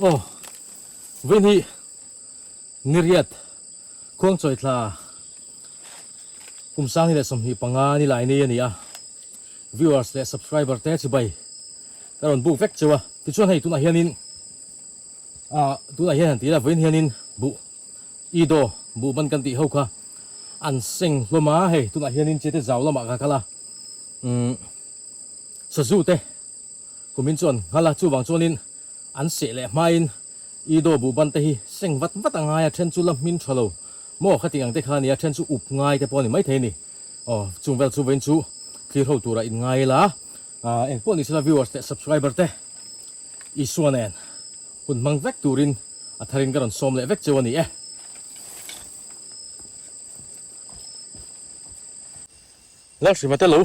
Aw vawiin hi Niriat Khuangchawi thla kum sang ni leh 25 ni lai ni a ni a, viewers leh subscriber te chibai ka rawn buk vek cheu a, tichuan hei tunah hianin ah tunah hian han ti ila vawiin hianin buh Ido buh ban kan tih ho kha an seng hlawm a, hei tunah hianin chete zau lamah ka kal a umm sazu te kumin chuan nghal a, chuvang chuanin an seh leh hmain Ido buh ban te hi seng vat vat a ngai a, then chu la hmin tha lo maw khating ang te kha a ni a, then chu up ngai te pawh a ni maithei a ni. Aw chung vel chu vawiin chu thlir ho turah in ngai ila, eng pawh ni sela viewers leh subscriber te Isua nen hun hmang vek turin a tharin ka rawn sawm leh vek cheu a ni e. Lalhrima te lo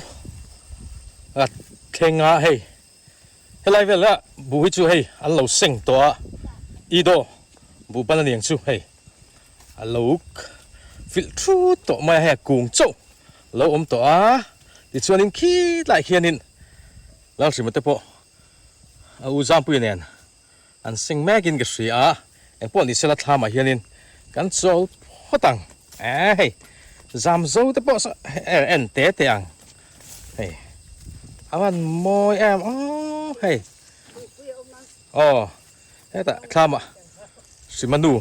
a thleng a hei. Helai vela buh hi chu hei an lo seng tawh a, Ido buh ban a ni ang chu hei a lo filh thut tawh mai a, hei a kung chauh lo awm tawh a, tichuanin khitlaiah khianin Lalhrima te pawh a u Zampuia nen an seng mekin ka hria a, engpawh ni sela thlamah hianin kan chawl phawt ang e hei zam zo te pawh saw en te te ang hei a van mawi em aw hei aw hetah thlamah hrima nu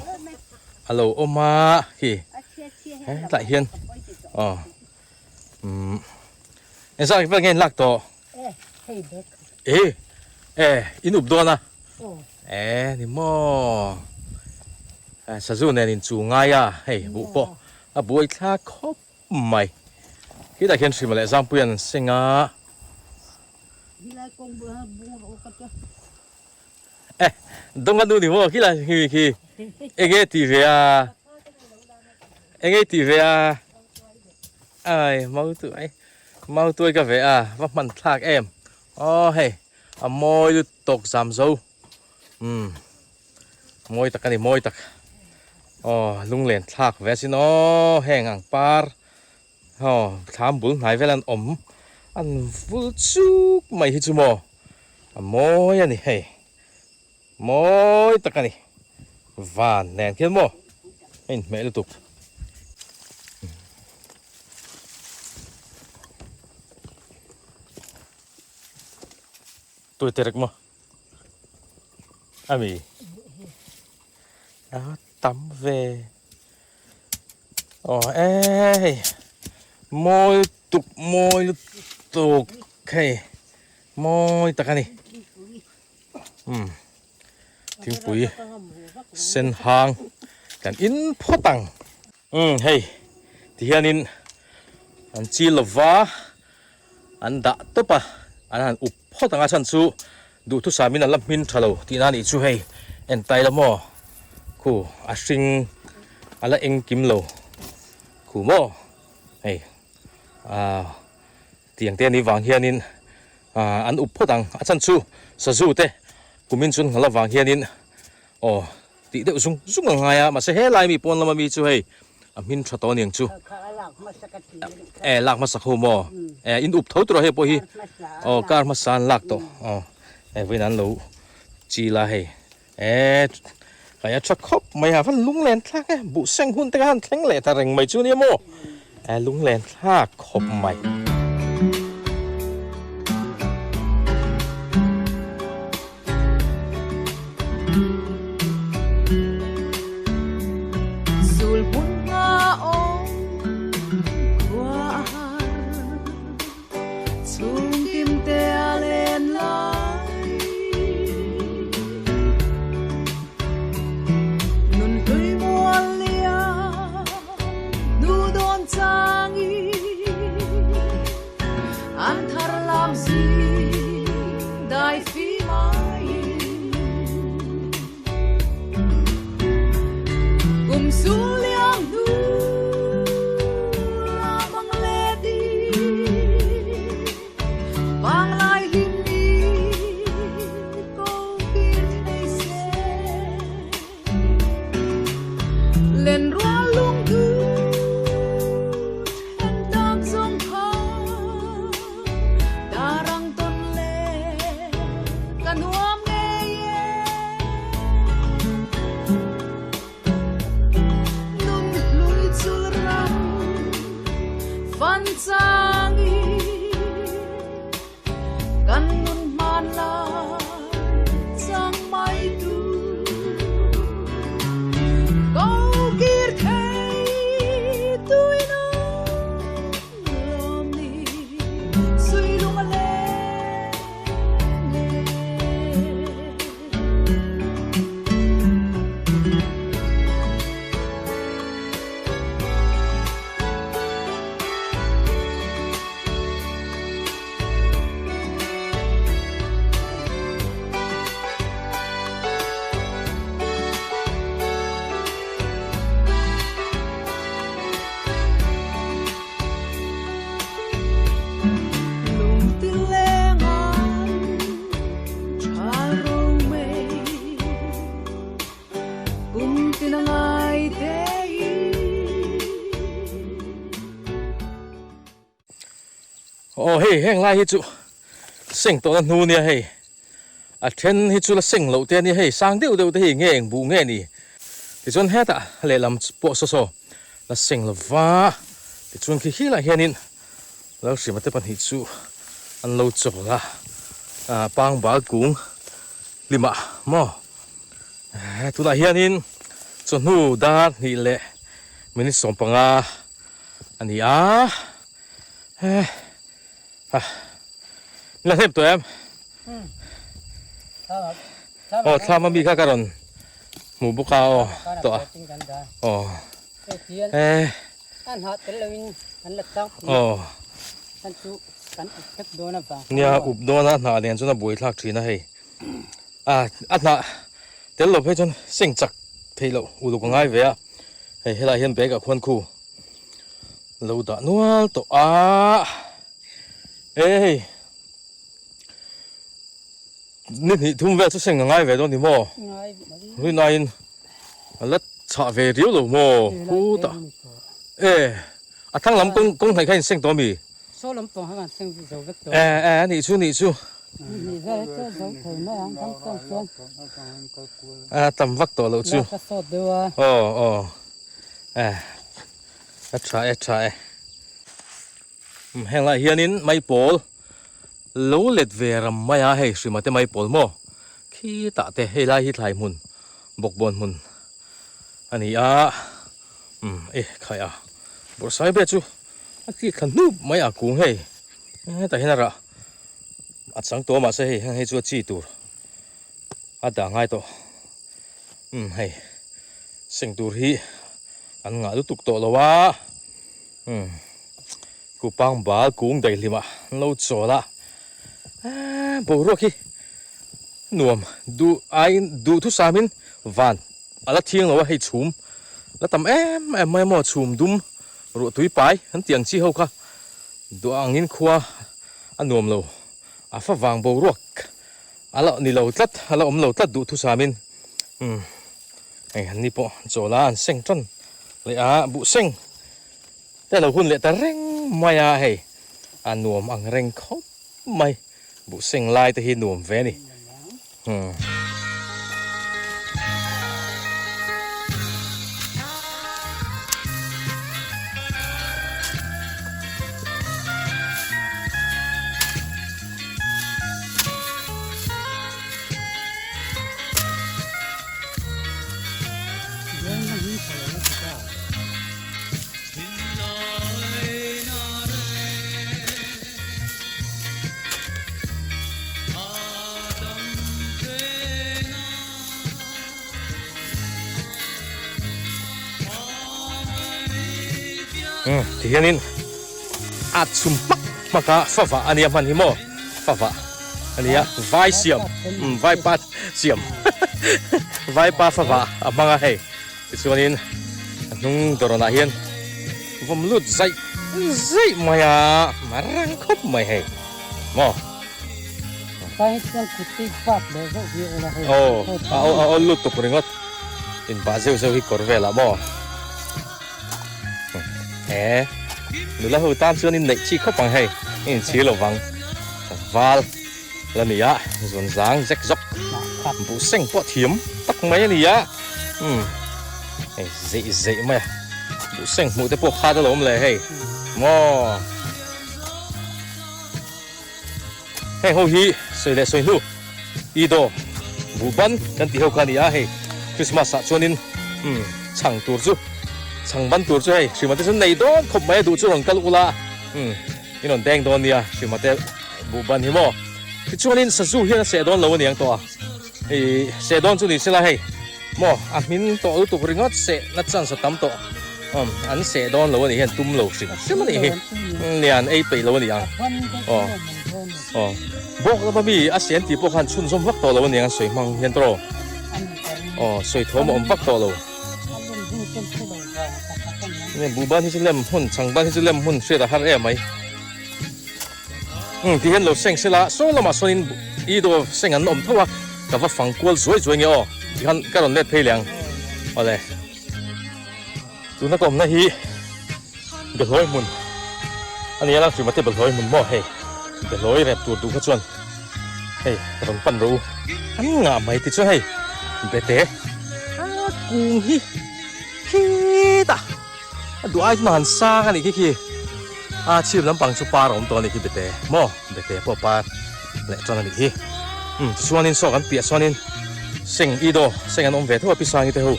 a lo awm a khi hetah hian aw umm engzah vel nge in lak tawh. E e in up dawn a e ni maw sazu nen in chu ngai a hei buh pawh a buai thlak khawp mai khitah khian hrima leh zampui an seng a e dawng a nu ni maw khilai khi khi enge tih ve a enge tih ve a ai mau tu ai. Mau tuai ka ve a, va hman thlak em. Aw hei, a mawi lut tawk zam zo. Umm, mawi tak a ni, mawi tak. Aw, lunglen thlak ve asin aw, heng ang par. Aw, thlam bul hnai vel an awm. An vul chuk mai hi chu maw. A mawi a ni hei. Mawi tak a ni. Van nen khian maw a inhmeh lutuk. Tui terek maw ami a tam ve aw e hei mawi tuk mawi lutuk hei mawi tak a ni. Umm thingpui sen hang kan in phawt ang. Umm hei ti hianin an chi lova an dah tawp a an han up phawt ang a chhan chu duhthusam in an la hmin tha lo tihna anih chu hei en tai la maw khu a hring a la eng kim lo khu maw hei ah tiang te anih vang hianin Ahh an up phawt ang, a chhan chu sazu te kumin chuan nghal avang hianin aw tih deuh zung zung a ngai a, mahse helai mi pawn lama mi chu hei a hmin tha tawh aniang chu e lak hmasa kho maw e in up tho tur a hei pawh hi aw kar hmasa an lak tawh aw e vawiin an lo chil a hei e kai a tha khawp mai a van lunglen thlak e buh seng hun te kha han thleng leh ta reng mai chu nia maw e lunglen thlak khawp mai. tin a ngai te i. Aw hei heng lai hi chu seng tawhna hnu nia hei a then hi chu la seng loh te ania hei sang deuh deuh te hi nge eng buh nge ni tichuan hetah lehlam pawh saw saw la seng lova tichuan khi khi lah hianin Lalhriama te pahnih chu an lo chawl a ah pangbal kung hlimah maw tunah hianin chawhnu dar hnih leh minute 15 a ni a la hnep tawh em aw thlam ami kha ka rawn hmuh bawk a aw tawh a aw aw nia up dawn a hnah nen chuan a buai thlak thin a hei a a hnah tel lo phei chuan seng chak theih loh uluk a ngai ve a hei helaiah hian bag ah khuan khu lo dah nual tawh a e hei ni hnih thum vel chu seng a ngai ve dawn ni maw rinaiin a la chhah ve riau lo maw khutah e a thlang lam kawng kawng hnaih kha in seng tawh ami e e a nih chu nih chu a tam vak tawh loh chu aw aw e A tha e tha e. Heng lai hianin maipawl lo let ve ram mai a hei hrima te maipawl maw khitah te hei lai hi thlai hmun bawkbawn hmun a ni a umm e khai a bawrhsai ber chu a tlik thla hnup mai a kung hei hetah hian a rah a chang tawh a mahse hei heng hei chu a chi tur a dah ngai tawh umm hei seng tur hi an ngah lutuk tawh lo a umm kupang bal kung daihlim ah an lo chawl a ahh boruak hi nuam duh aiin duhthusam in van a la thiang lo a hei chhum la tam em em mai a maw chhum dum ruah tui pai an tih ang chi ho kha duh angin khua a nuam lo a fa vang boruak. A la ni lo tlat, a la awm lo tlat duh thusamin umm hei an ni pawh chawl a an seng tan leh a buh seng te lo hun leh ta reng mai a hei a nuam ang reng khawp mai buh seng lai te hi nuam ve a ni umm. Tihianin a chhum hmak hmak a favah a nia hman hi maw favah a nia vai siam umm vai pa siam vai pa favah a hmang a hei tichuanin a hnung dawrawnah hian vawm lut zaih zaih mai a a rang khawp mai hei maw. Aw a awl lut tuk ringawt inbah zeuh zeuh hi kawr velah maw. He nula ho tan chuan in neih chi khawp ang hei i inchhir lo vang val la ni a zun zang zek zawk buh seng pawh thiam tak mai a ni a umm hei zeih zeih mai a buh seng hmuh te pawh khat alawm le hei maw heng ho hi sawi leh sawi hnu i daw buh ban kan tih ho kha a ni a hei Christmas ah chuanin umm chhang tur chu chhang ban tur chu hei hrimate chu nei dawn khawp mai a duh chu rawn kal ula umm in rawn deng dawn nia hrimate buh ban hi maw tichuanin sazu hian a seh dawn lo a niang tawh a ih seh dawn chu ni sela hei maw a hmin tawh lutuk ringawt seh na chance a tam tawh umm an seh dawn lo a nih hian tum lo hrim hrim a nih hi lian ei peih lo a ni ang aw. Aw, bawk lama mi a sian tih pawh khan chhunzawm vak tawh lo aniang a sawi hmang hian tawh. Aw, sawi thawm a awm vak tawh lo. Nge buh ban hi chu lem hmun, chhang ban hi chu lem hmun hriat a har em mai. Umm, ti hian lo seng sela, saw lamah sawnin i dawr seng an awm tho a, ka va fang kual zuai zuai nge aw, tikhan ka rawn let phei leh ang. Awle tuna ka awmna hi Behlawi hmun a ni a lang hrim a te Behlawi hmun maw hei Behlawi rep tur duh kha chuan hei rawn pan rawh u an ngah mai tichuan hei bete a kung hi khitah a duh ai chuan a han sang a nih khi khi a chhip lampang chu par a awm tawh a nih khi bete maw bete pawh par leh tan a nih hi umm tichuanin saw kan piah chuanin seng i daw seng an awm ve tho a pisangi te ho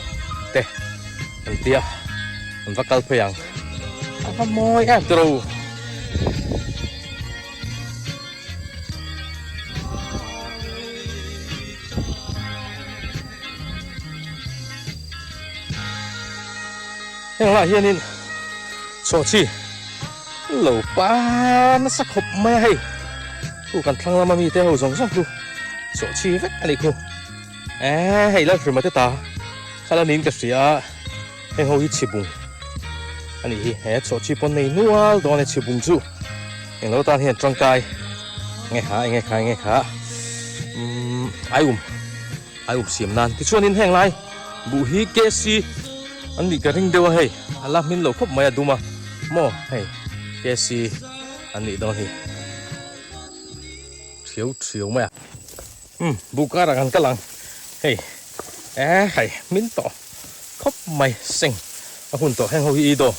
te an tia an va kal phei ang a va mawi em tiro. Heng lah hianin chawhchi lo pa nasa khawp mai a hei chu kan thlang lama mite ho zawng zawng chu chawhchi vek a nih khu eh hei Lalhrilma te ta khala niin ka hria a heng ho hi chhibung a nih hi he chawhchi pawn nei nual dawn e chhibung chu englo tan hian tangkai nge kha enge kha enge kha umm aium. A up siam nan tichuanin heng lai buh hi KC an nih ka ring deuh a hei a la hmin lo khawp mai a dum a maw hei KC an nih dawn hi thiau thiau mai a umm buh karah kan kal ang hei eh hei hmin tawh khawp mai seng a hun tawh heng ho hi i daw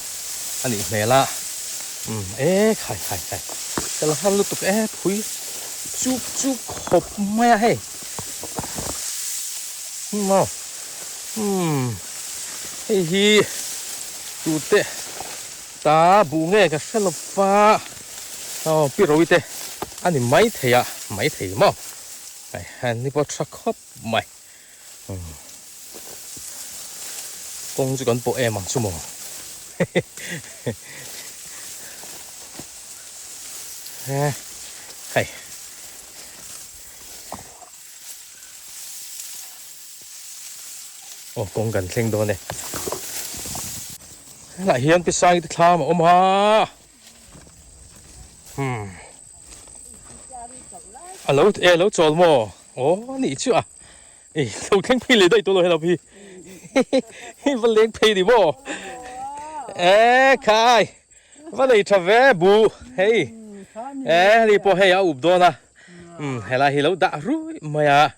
a nih hmel a umm eh khai khai khai ka la har lutuk e phui chuk chuk khawp mai a hei. Maw umm hei hi tute ta buh nge ka hre lo va aw pi ro te a ni mai thei a mai thei maw hei han ni pawh tha khawp mai umm kawng chu kan pawh em ang chu maw hehe hei. Aw kawng kan thleng dawn e. Helaiah hian pi Sangi te thlam a awm a. Hmm. A lo e lo chawl maw? Aw a nih chu a. Ei lo thleng phei leh daih tawh lo hello hi. Hei va leng phei ni maw? E khai. Va nei tha ve bu hei e hei pawh hei a up dawn a umm helai hi lo dah rui mai a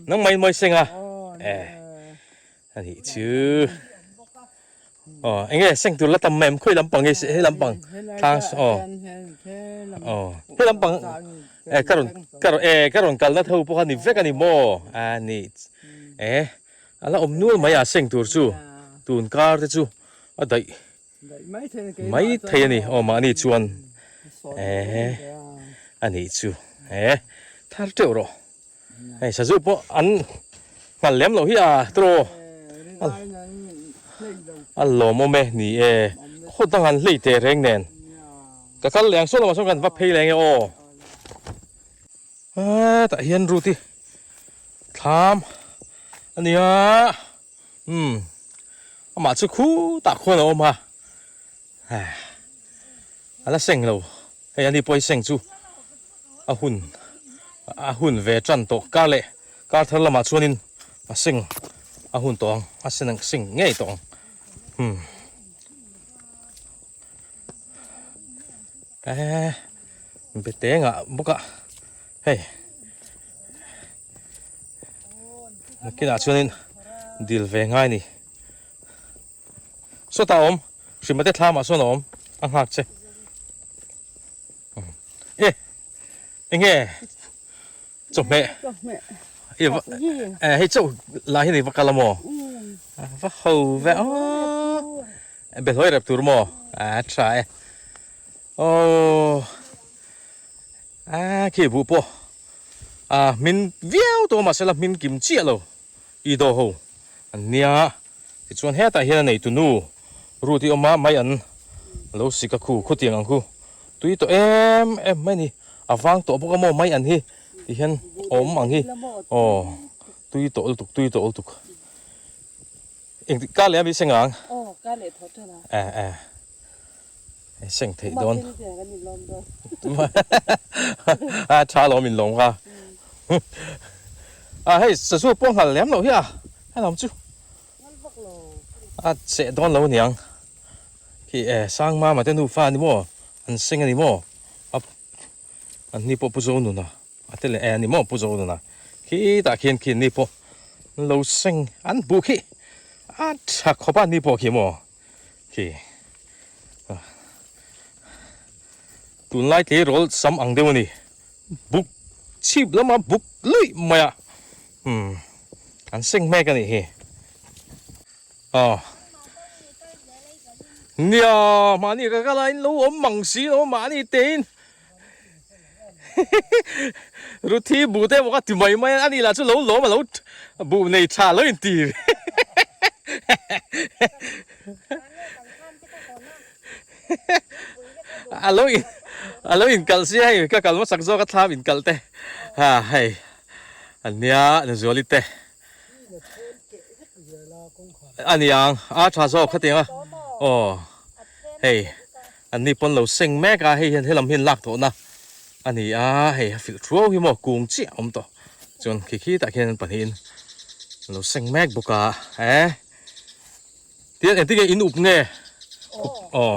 nang mai mawi seng a e a nih chu aw eng nge seng tur la tam mai em khawi lampang nge hei lampang thlang aw aw hei lampang e ka rawn ka rawn e ka rawn kalna tho pawh kha ni vek a ni maw a ni e a la awm nual mai a seng tur chu tun kar te chu a daih. Mai thei a ni aw mahni chuan eh a nih chu eh thar teuh rawh hei sazu pawh an nghal lem loh hi a tawh a lawmawm e ni e khaw dang an hlei teh reng nen ka kal leh ang saw lamah sawn kan va phei leh ang e aw hetah hian ruti thlam a nia. Umm amah chu khutah khuan a awm a a la seng lo hei ani pawh hi seng chu a hun a hun ve tan tawh kar leh kar thar lamah chuanin a seng a hun tawh ang a sen ang seng ngei tawh ang umm eh bete ngah bawk a hei. Nakinah chuanin dil ve ngai a ni. Sawtah a awm, Hrimate thlamah sawn a awm, a nghak che. E, enge chawhmeh? E, hei chauh lah hi ni va kal a maw? Va ho ve aw. Behlawi rep tur maw? A tha e. Aw. A khi buh pawh a hmin viau tawh mahse la hmin kim chiah lo i daw ho an nia tichuan hetah hian a neitu nu Ruth i awm a mai an lo sik a khu khutiang ang khu tui tawh em em mai ni a vang tawh bawk a maw mai an hi ti hian awm ang hi aw tui tawh lutuk tui tawh lutuk Engtik kar leh a mi seng ang? Aw, kar leh tho tho la. Eh eh. Hei seng theih dawn. Mah thil kan in lawm dawn. A tha lawm in lawm kha. A hei sazu pawh nghal lem loh hi a. Hei lawm chu. Nghal vak lo. A cheh dawn lo aniang. Khi e Sangmama te nufa a ni maw? An seng a ni maw? A an ni pawh Pu Zonuna a te leh e a ni maw Pu Zonuna khitah khian khi ni pawh an lo seng an buh khi a tha khawp a ni pawh khi maw khi tunlai tleirawl sam ang deuh a ni buk chhip lama buk luih mai a umm an seng mek a nih hi aw nia mahni ka kal a in lo awm mang si lo mahni tein Ruthi buh te emaw ka ti mai mai a ani lah chu lo lawm a lo buh nei tha lo inti a lo in a lo inkalh sia hei ka kal hmasak zawk a thlam inkalh te ha hei ania Nuzuali te a niang a tha zawk khatiang a aw hei An ni pawn lo seng mek a, hei hian helam hian lak tawhna a ni a, hei a filh thuau hi maw kung chiah a awm tawh chuan khi khitah khian an pahnihin an lo seng mek bawk a eh tihian engtin nge in up nge up aw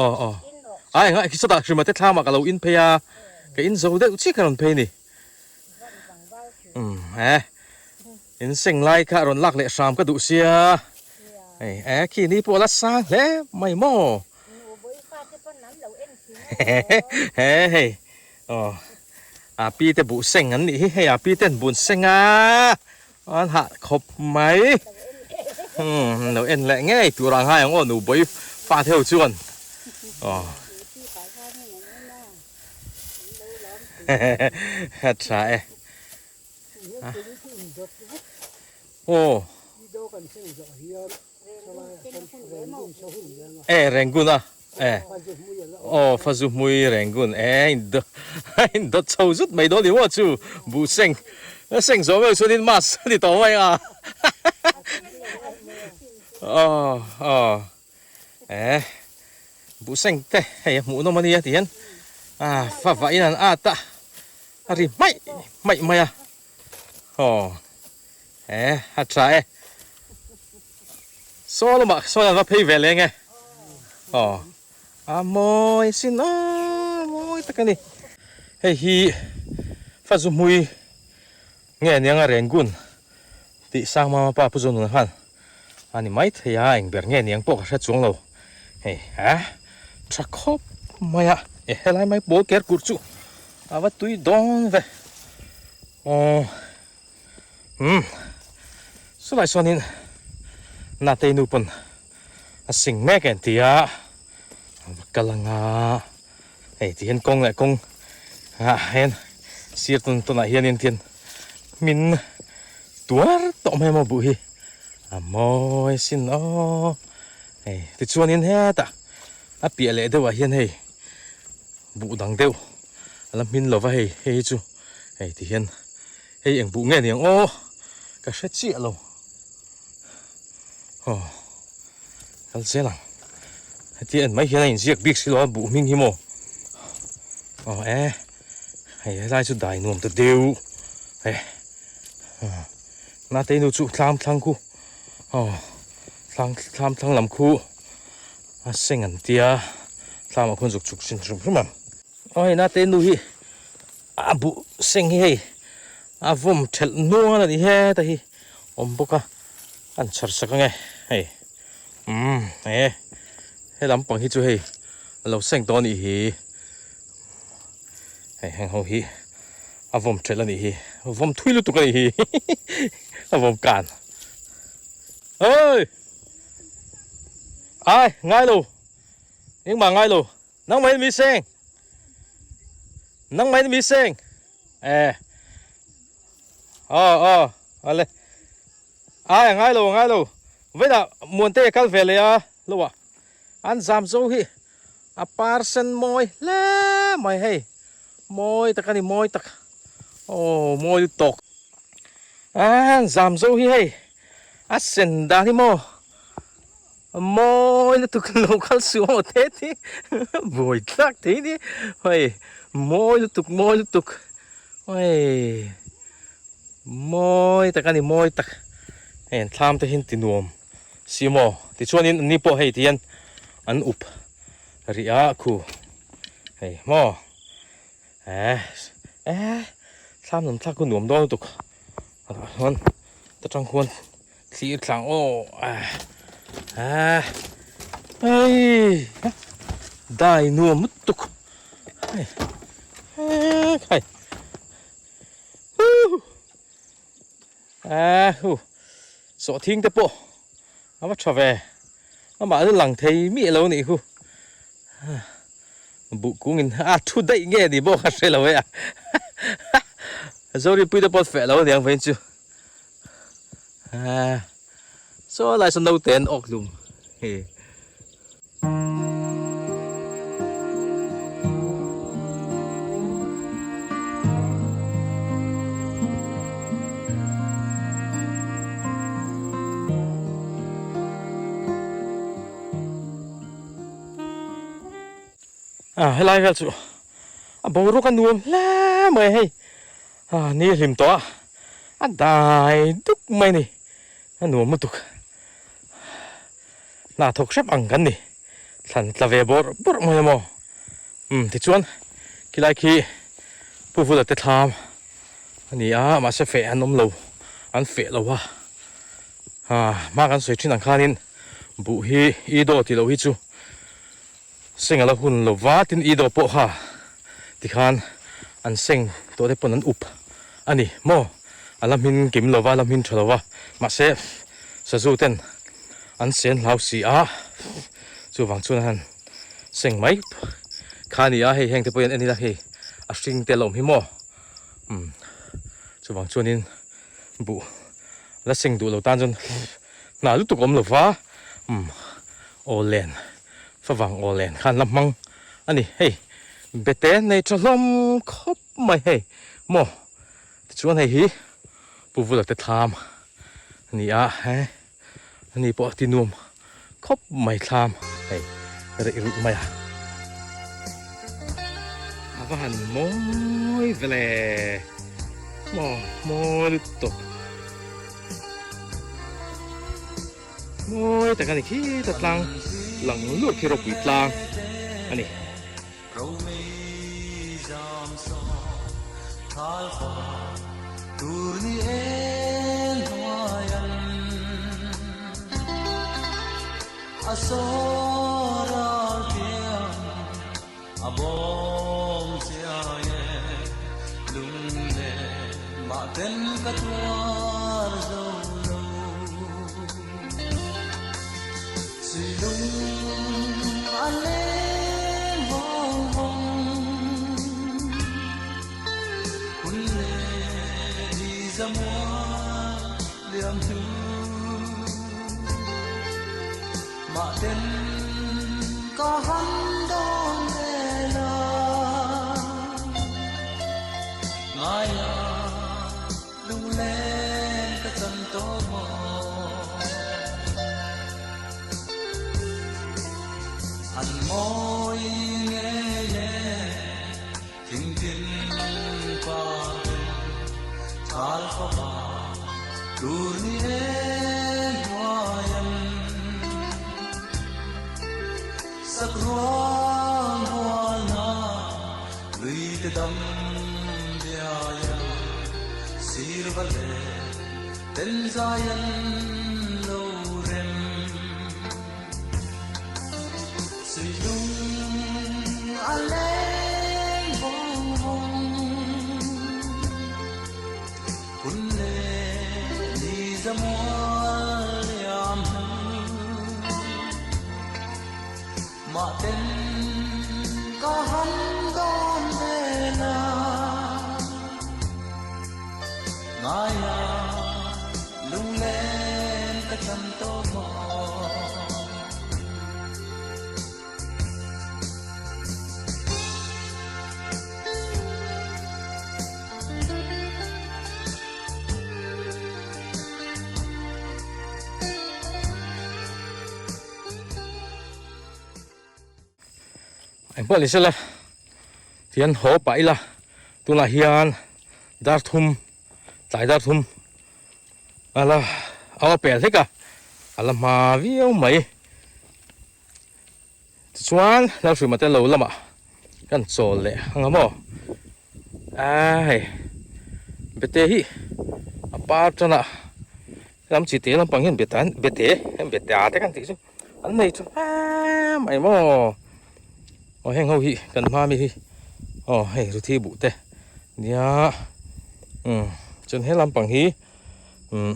aw aw a engah khi sawtah hrim a te thlamah ka lo in phei a ka in zo deuh chiah ka rawn phei a ni umm eh. In seng lai kha rawn lak leh hram ka duh sia. Hei eh khi ni pawh a la sang hle mai maw. He hei aw a pi te buh seng an nih hi hei a pi ten bun seng a an hah khawp mai. Umm lo en leh ngei tur ang hai ang aw nu bawi fa theu chuan aw. A tha e. Aw e Rangoon a e aw Fazu hmui Rangoon e in in dawt chho zut mai dawn ni maw chu buh seng seng zawh meuh chuan in mask a ni tawh mai a aw aw e buh seng te hei a hmuh nawm a nia ti hian a fa vah in an at a. A ri hmaih hmaih mai a, aw he a tha e, saw lamah sawn an va phei ve leng e, aw a mawi sin a mawi tak a ni, hei hi Fazu hmui nge aniang a Rangoon tih Sangmama pa Pu Zonuna khan a ni mai thei a, eng ber nge aniang pawh ka hre chuang lo, hei a tha khawp mai a, e helai mai pawl ker kurh chu a va tui dawn ve aw umm chulai chuanin Natei nu pawn a sing mek a inti a, a va kal anga hei ti hian kawng leh kawng ah hian sir tawn tawn ah hianin tian min tuar tawh mai maw buh hi a mawi sin aw hei tichuanin hetah a piah leh deuh ah hian hei buh dang deuh a la hmin lova hei hei hi chu hei ti hian hei eng buh nge niang aw ka hre chiah lo aw kal zel ang hetia en mai hian a inziak bik si lo a buh hming hi maw aw e hei helai chu dai nuam ta deuh hei nate nu chu thlam thlang khu aw thlang thlam thlang lam khu a seng an tia thlam ah khuan zuk chhuk hrim hrim hrim ang aw hei nate nu hi a buh seng hi hei a vawm thelh nual a ni heta hi awm bawk a an chhar sak ange hei umm e he lampang hi chu hei a lo seng tawh a nih hi hei heng ho hi a vawm thelh a nih hi vawm thui lutuk a nih hi a vawm kan oi ai ngai lo engmah ngai lo nangmah in mi seng nangmah in mi seng e aw aw ale ai a ngai lo a ngai lo vawiinah muante a kal ve leh a lo ah an zam zo hi a par sen mawi hle mai hei mawi tak a ni mawi tak aw mawi lutuk an zam zo hi hei a sen dan hi maw Mawi lutuk lo kal suh aw te te buai tlak thei ni hei mawi lutuk mawi lutuk hei mawi tak a ni mawi tak hei an thlam te hian ti nuam. si maw? Tichuanin an ni pawh hei tihian an up rih a khu hei maw eh eh thlam lam thlak khu nuam dawn lutuk a tah chuan ta tang khuan thlir thlang aw eh eh hei dai nuam lutuk hei eh khai huh eh hu sawhthing te pawh a va tha ve amah chu lang thei miah lo anih khu buh kung in a thu daih nge ni bawk a hre lo e a Zoripui te pawh a feh lo aniang vawiin chu saw lai saw naute an awk hlum hei. Ah helai vel chu a boruak a nuam hle mai hei ah ni hlim tawh a a dai duk mai a ni a nuam lutuk. Hna thawk hrep ang kan ni. Thlan tla ve bawrh bawrh mai emaw. Umm tichuan khilai khi Pu Vula te thlam a ni a, mahse feh an awm lo, an feh lo a. Ha hma kan sawi thin ang khanin buh hi i daw tih loh hi chu seng a la hun lo va tin i daw pawh kha tikhan an seng tawh te pawn an up a ni maw a la hmin kim lo va a la hmin tha lo va mahse sazu ten an sen hlau si a chuvang chuan an han seng mai kha a ni a hei heng te pawh hi an en ila hei a hring te a la awm hi maw umm chuvang chuanin buh la seng duh lo tan chuan hna lutuk awm lo va umm aw len favang aw len khan la hmang a ni hei bete nei tha hlawm khawp mai hei maw tichuan hei hi Pu Vula te thlam a ni a he ani pawh a ti nuam khawp mai thlam hei reh ruih mai a a va han mawi vele maw mawi lutuk mawi tak a ni khita tlang lang luah khi ropui tlang a ni. Engpawh ni sela tihian haw pah ila tunah hian dar thum tlai dar thum ala a pel hlek a. A la hma viau mai. Tichuan Lalhruima te lo lamah kan chawl leh ang a maw? Aa hei bete hi a par tan a lam chi te lampang hian bete an bete bete a te kan tih chu an nei tha em mai maw aw heng ho hi kan hma mi hi aw hei ruthi buh te nia umm chuan he lampang hi umm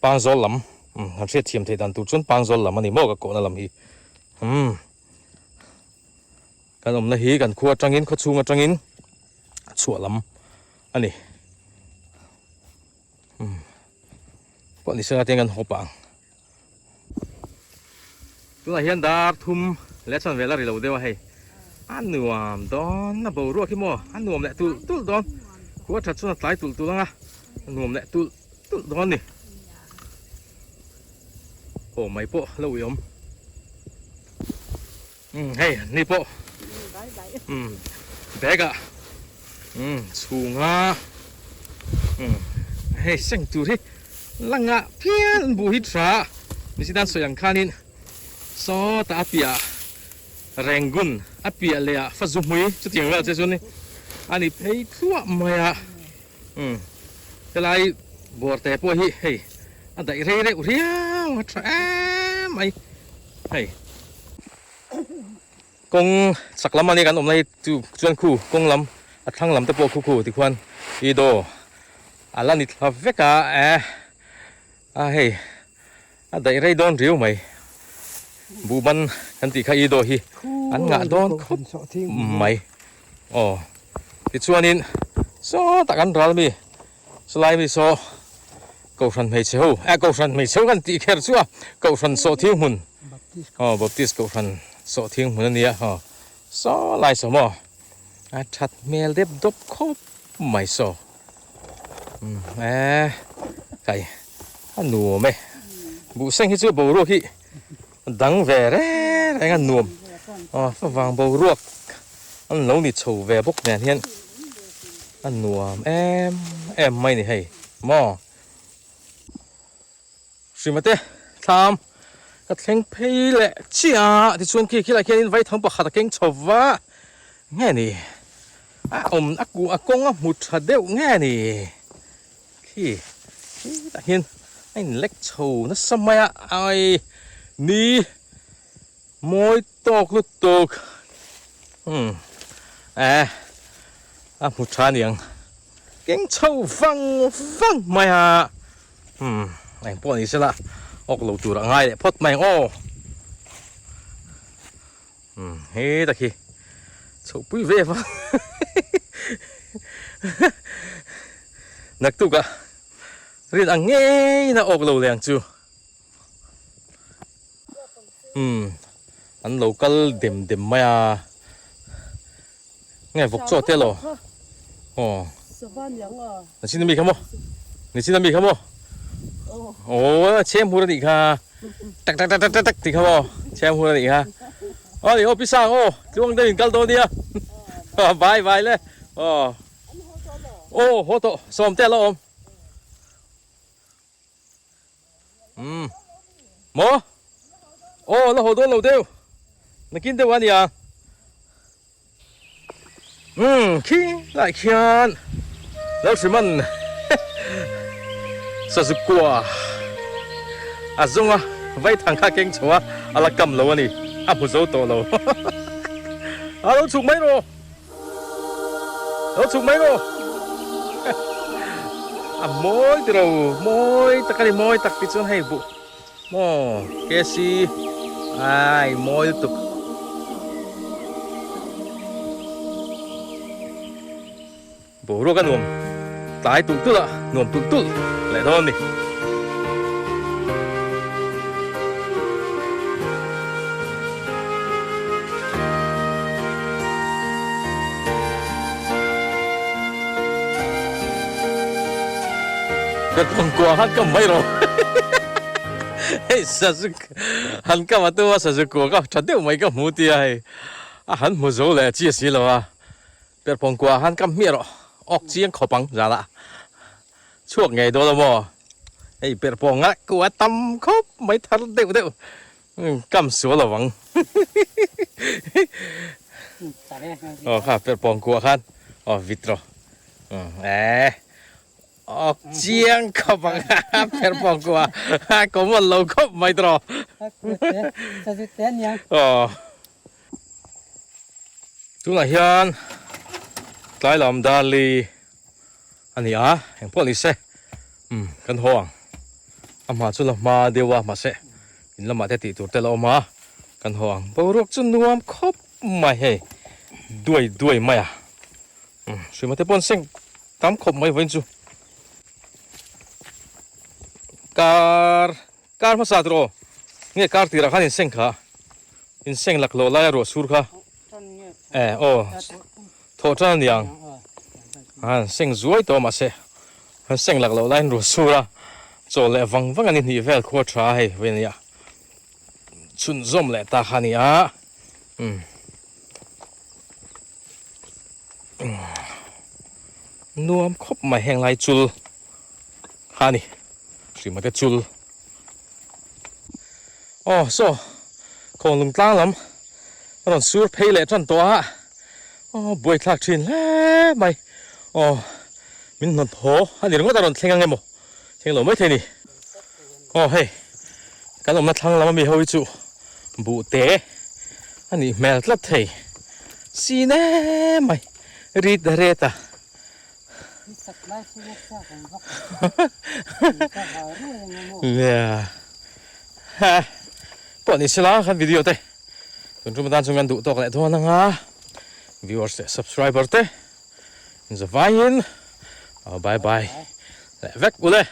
pangzawl lam umm han hriat thiam theih dan tur chuan pangzawl lam a ni maw ka kawhna lam hi umm. Kan awmna hi kan khua atangin khaw chhung atangin chhuah lam a ni. Umm pawh ni sela tiang kan haw pah ang. Tunah hian dar thum leh chhan vel a ri lo deuh a hei. A nuam dawn a boruak hi maw a nuam leh tulh tulh dawn. Khua that chuan a tlai tulh tulh ang a, a nuam leh tulh tulh dawn a ni. Aw mai pawh lo uiawm. Umm hei ni pawh umm bag ah umm chhunga umm hei seng tur hi langa phian an buh hi tha ni si tan sawi ang khanin sawtah a piah Rangoon a piah leh ah fa zu hmui chutiang vel che chu ni a ni phei thluah mai a umm helai bawr te pawh hi hei a daih rei reuh riau a tha em mai. Hei kawng chak lam ania kan awmna hi chu chuan khu kawng lam a thlang lam te pawh khu khu tikhuan i daw a la ni thla vek a eh a hei a daih rei dawn riau mai buhban kan tih kha i daw hi an ngah dawn khawp mai aw tichuanin sawtah kan ral mi. Chulai mi saw Kohhran hmeichhe ho eh Kohhran hmeichhe ho kan tih kher chu a Kohhran sawhthing hmun aw Baptist Kohhran sawhthing hmun a nia aw saw lai saw maw a that hmel dep dawp khawp mai saw umm eh kai a nuam e buhseng hi chu boruak hi dang ve reng reng a nuam aw favang boruak an lo ni chho ve bawk nen hian a nuam em em mai ni hei maw Hrima te thlam ka thleng phei leh chiah a tichuan khi khilai khianin vaithang pakhat a keng chho va nge ni a awm a kuh a kawng a hmu tha deuh nge ni khi tah hian a in lek chho nasa mai a ai ni Mawi tawk lutuk umm eh a hmu tha aniang keng chho vang vang mai a umm eng pawh ni sela awk lo tur a ngai leh phawt mai ang aw umm he tak hi chho pui ve vang naktuk ah rin ang ngei na awk lo leh ang chu. Umm an lo kal dem dem mai a nge vawk chaw te lo aw ni chin ami kha maw ni chin ami kha maw aw chhem hur anih kha tak tak tak tak tak tih kha maw chhem hur anih kha aw ni aw pi sang aw tluang deuh in kal dawn nia bye bye le aw aw haw tawh sawm te a lo awm. Umm maw aw la haw dawn lo deuh nakin deuh a nia umm khi lai khian lo hrim an sazuk kua a zawng a vaithang kha keng chho a a la kam lo a ni a hmu zo tawh lo a lo chhuk mai rawh. Lo chhuk mai rawh. A mawi tiro mawi tak a ni mawi tak ti chuan hei buh maw KC ai mawi lutuk. Boruak a nuam tlai tulh tulh a nuam tulh tulh leh dawn a ni. Ka kawngkua han kam mai rawh hei sazuk han kam a tum a sazuk kua ka tha deuh mai ka hmu tia hei a han hmu zo leh chi a si lo a. Perhpawng kuah han kam hmiah rawh awk chiang khawp ang zan ah chhuak ngei dawn a maw. Hei perh pawh ngah kuah tam khawp mai thar deuh deuh kam sual lo ang. Aw kha perh pawng kuah khan aw vit rawh eh aw chiang khawp ang perh pawng kuah a common lo khawp mai tawh aw. Tunah hian tlai lam darli a ni a, eng pawh ni se umm kan haw ang. A hma chu la hma deuh a mahse in lamah te tih tur te la awm a, kan haw ang. Boruak chu nuam khawp mai hei duai duai mai a, umm hruihma te pawh an seng tam khawp mai vawiin chu. Kar kar hmasa tur aw nge kar tirah khan in seng kha. Inseng laklawh laia ruah sur kha eh aw thawh tan a ni ang han seng zuai tawh mahse han seng laklawh laiin ruah sur a chaw leh vang vang a ni hnih vel khua tha hei vawi a nia chhunzawm leh ta kha a ni a umm nuam khawp mai heng lai chul kha a ni hrim te chul. Aw saw khawnglung tlang lam a rawn sur phei leh tan tawh a aw buaithlak thin hle mai aw min hnawt haw a ni ringawt a rawn thleng ang emaw thleng lo maithei a ni aw hei kan awmna thlang lam ami ho hi chu buh te a nih hmel tlat thei sin em mai rit ret a. Pawh ni sela kan video te tun tum atan chuan kan duh tawk leh dawn anga viewers leh subscriber te in zavaiin bye bye leh vek ule.